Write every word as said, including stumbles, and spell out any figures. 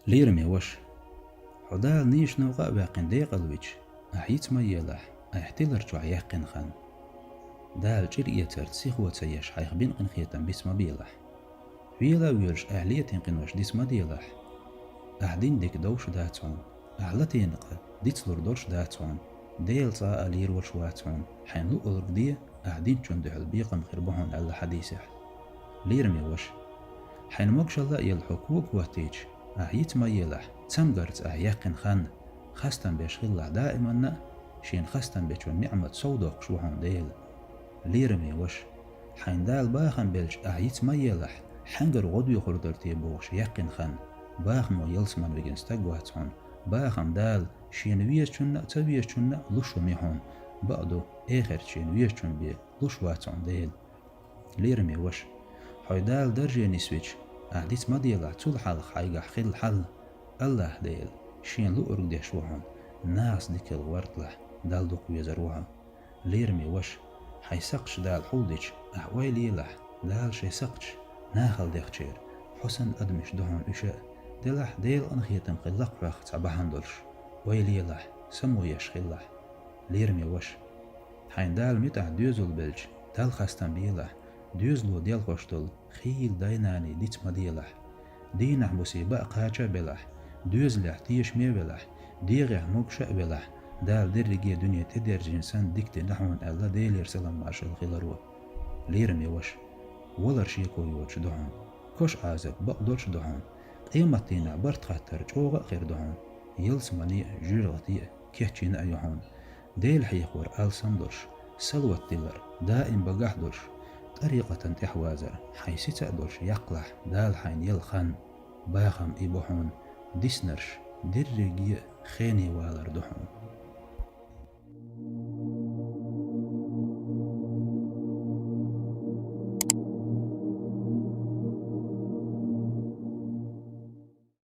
Лераме ваша, хьо Дала нийсачу новкъа а ваьккхина декъалвича, ахь йиц ма елахь, ахь тилар чохь яьккхина хан. Дала чӀир эцарца сихо ца еш хьайх бина къинхетам биц ма белахь. Вела а воьлуш, ахь летийна къинош диц ма делахь. Ахь дина дика довш дац хьуна, ахь латийна къа дицлур долуш дац хьуна, Делан цӀа а лийр волуш вац хьуна, хьайна луъург де, ахь динчунна дуьхьал бекхам хир бу хьуна аьлла хьадисехь. Лераме ваша, хьайна могушалла а елла хьо кога хӀоттийча, ахь йиц ма елахь, цамгарца ахь яьккхина хан, хастам беш хилалахь даиманна а, шена хастам бечун ниӀмат сов доккхуш ву хьуна Дела. Лераме ваша, хьайна Дала бахам белча, ахь йиц ма елахь, хьаьнгара гӀо доьхур дара те бохуш яьккхина хан, бахамо ялсаман вигина стаг вац хьуна, бахам Дала шена везачунна а, ца везачунна а луш хӀума я хьуна, бакъду, эхарта шена везачун бен луш вац хьуна Дела. Лераме ваша, хьой Дала дарже нисвича, ахь диц ма делахь, цул хьалха хьайгахь хилла хьал, АллахӀ Дела шена луург деш ву хьуна, нахаца дика хила гӀорталахь, Далла дукха везар ву хьо. Лераме ваша, хьайн сакхташ Дала хьулдича, ахь ойла елахь, Дала шайн сакхташ нахала дехначеран, хьо санна адамаш ду хьуна уьш а, делахь Делан къинхетам хила лакхахь цхьа бахьана долуш, ойла елахь, само еш хилалахь. Лераме ваша, хьайна Дала муьтӀахь доьзал белча, Далла хастам белахь, доьзало делхош долу хийла дай-наний диц ма делахь. Дийнахь-бусе баа кхача а белахь, доьзалехь тешаме а велахь, дегӀехь могуша а велахь, Дала дерриге дуьне тӀедерзийна санна дика дина хьуна аьлла Делера салам-маршалла хиларо. Лераме ваша, валар шеко йоцуш ду хьуна, кош Ӏазап бакъдолуш ду хьуна, къематдийнахь барт хаттар чӀогӀа а хир ду хьуна, ялсамане а, жоьжахате а кечйина а ю хьуна. Дела хьехор алсам долуш, салават дилар даим багахь долуш, тӀарикъатан тӀехь вазар хьайн сица а долуш яккхалахь Дала хьайна елла хан, бахам и бу хьуна, диснарш дерриге а хене валар ду хьуна.